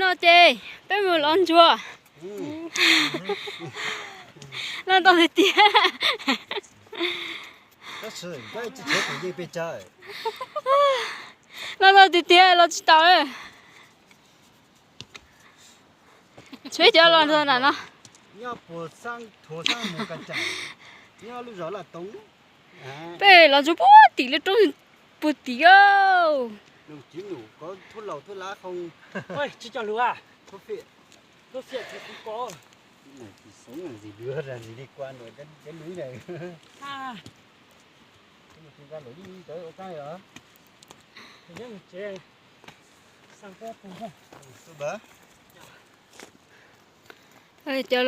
Ces peb mus los ntsuag. Los ntau tiag tiag. Los ntau tiag tiag los tsis tau. Tshuav cov los ntsuag nram no. Peb los ntsuag puag tim lub roob puag tim. Cov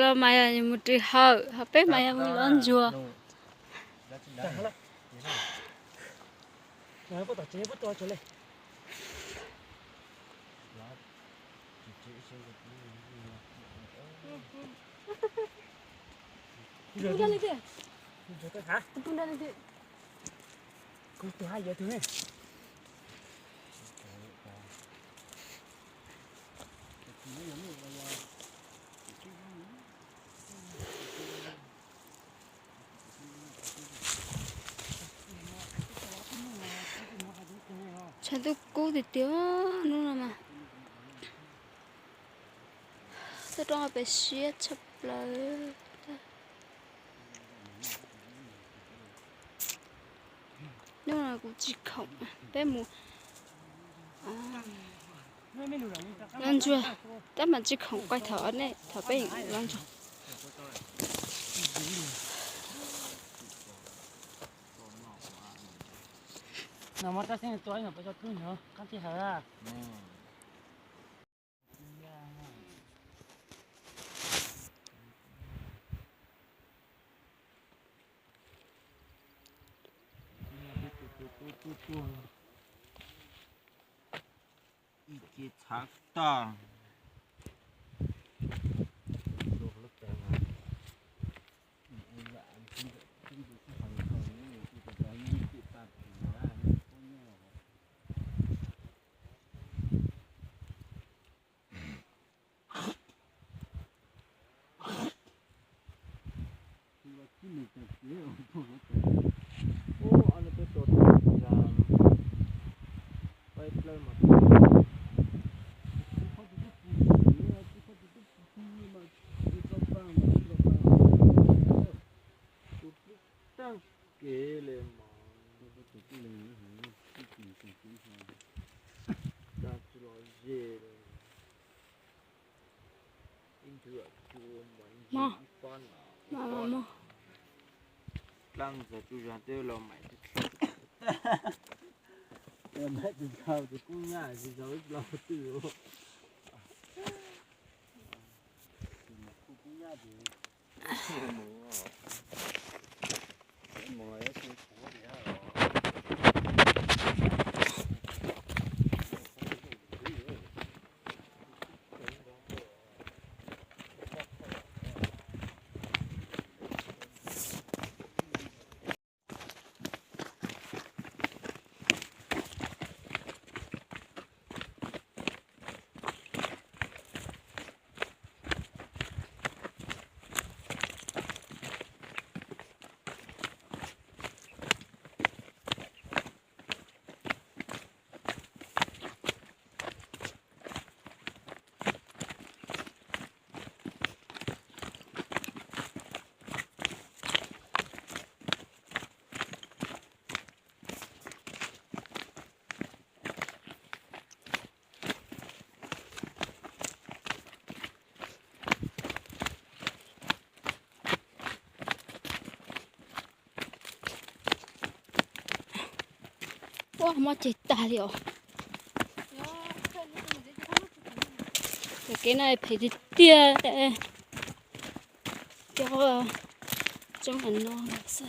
los mas mus rwg hawm, ho peb mas yog mus los ntsuag. Tshav ntuj kub tiag tiag hnub no mas. Toj roob pem siab tshaj plaws. Hnub no kuv tsis khoom, peb mus los ntsuag, tab mas tsis khoom quay thaum nej thaum peb los ntsuag. Ib ce txhav tag. Tag kev li mas, tsis los ze li. Ib nthwv ib pab na, ib pab na. Dlaab ntxawg tsuj zag twb los maim, maim tus tau tus kub nyab tsis tau ib los twg. Kub nyab ces Ua mob ceg tag li os. Cov kev no phem tiag tiag. Cov tsob no xwb.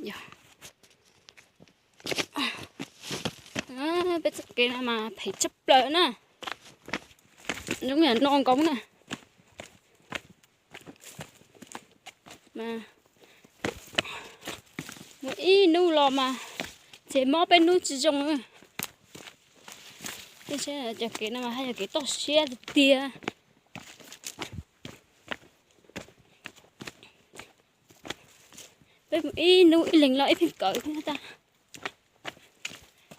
Yog peb txoj kev no mas phem tshaj plaws na, zoo yam no nkoos na. Mas mus ib hnub los mas txog mob peb hnub tsis zoo. Cov kev no mas haj yog kev toj siab tiag tiag. Peb mus ib hnub ib leeg los ib pheej kawm thiab tag.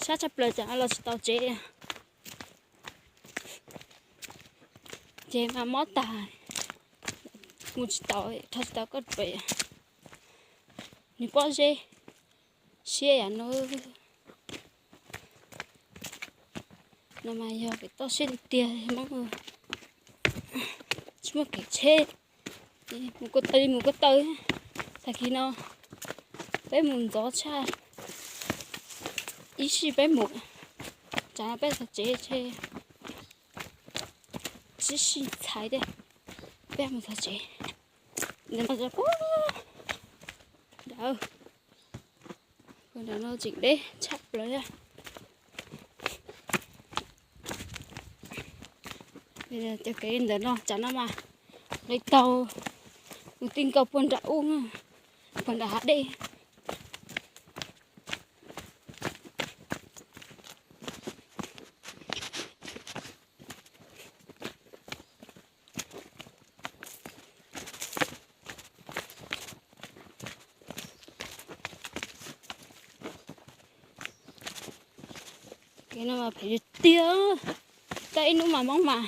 Sab tshaj plaws cas los tsis tau tsev. Ces mas mob tag, mus tsis tau, rho tsis tau koj pem. Nws pob zeb siab yam no. No mas yog kev toj siab tiag tiag Hmoob, tsis muaj kev tsheb. Mus ko taw li mus ko taw. Tag kis no peb mus ntxov tshaj, ib sij peb mus, tsam no peb txog tsev tsheb, ib sij txhais thiab peb mus txog tsev. Ntawm no, ntawm no tseem deb tshaj plaws. Cov kev ntawm no tsam no mas lawv taug mus ti nkaus puag nram ub, puag nram hav dej. Kev no mas phem tiag tiag. Tau ib hnub mas Hmoob mas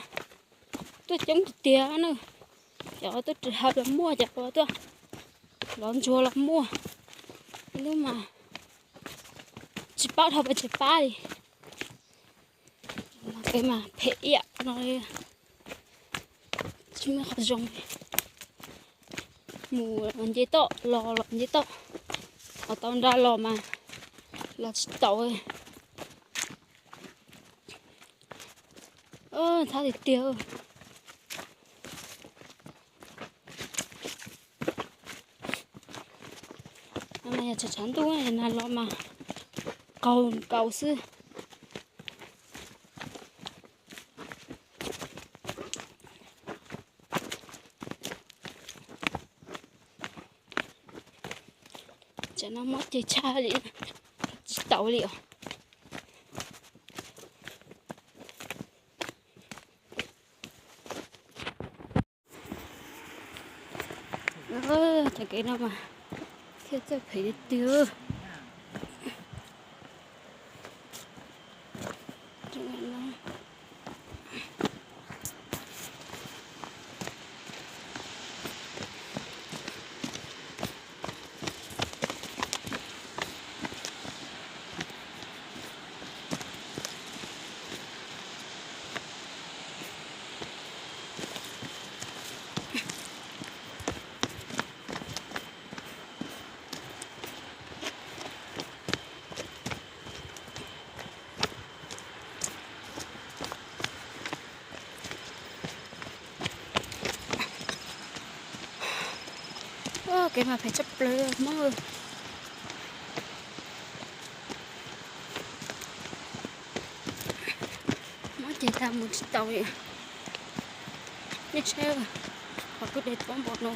tuaj coob tiag tiag na. Cov tuaj ris hawm los muaj, cov tuaj lov ntsuag los muaj. Ib hnub mas tsis paub dhau pes tsawg pab li. Kev mas phem ib yam no li, tsis muaj qhov zoo. Mus los nce toj, los los nce toj, ho tau nra los mas los tsis tau. Ntxhab tiag tiag. Yog tshav tshav ntuj na los mas qaug nkaus xwb. Tsam no mob ceg tshaj li, tsis tau li os. Cov kev no mas thiaj txawj phem tiag. Kev mas phem tshaj plaws Hmoob. Mob ceg tag mus tsis tau li. Nej saib, qhov kwj deg tob npaum no.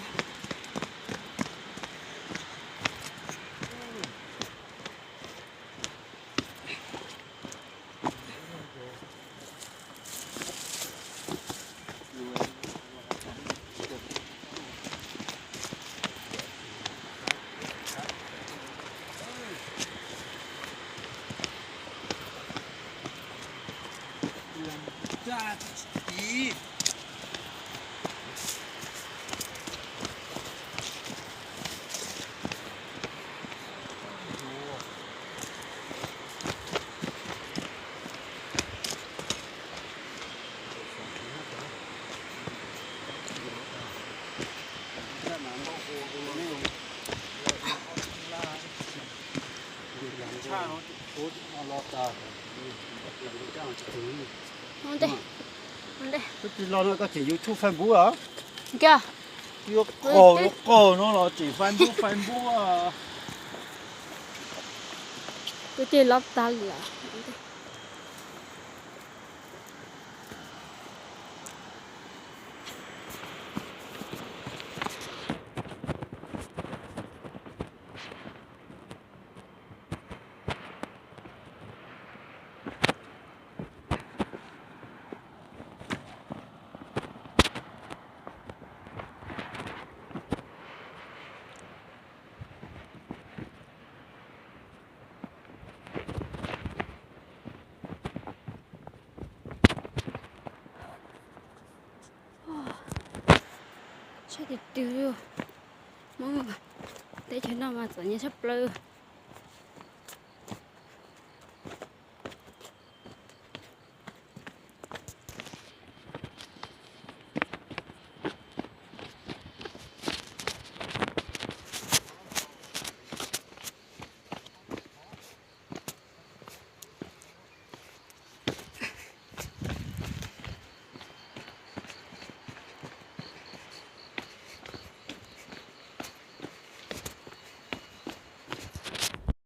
Koj tsis los no koj tseem YouTube Facebook os? Yuav qaug yuav qaug no los tseem Facebook Facebook. Kwv tij los tag lawm. Tshaj tiag tiag li. Hmoob teb chaws no mas txom nyem tshaj plaws.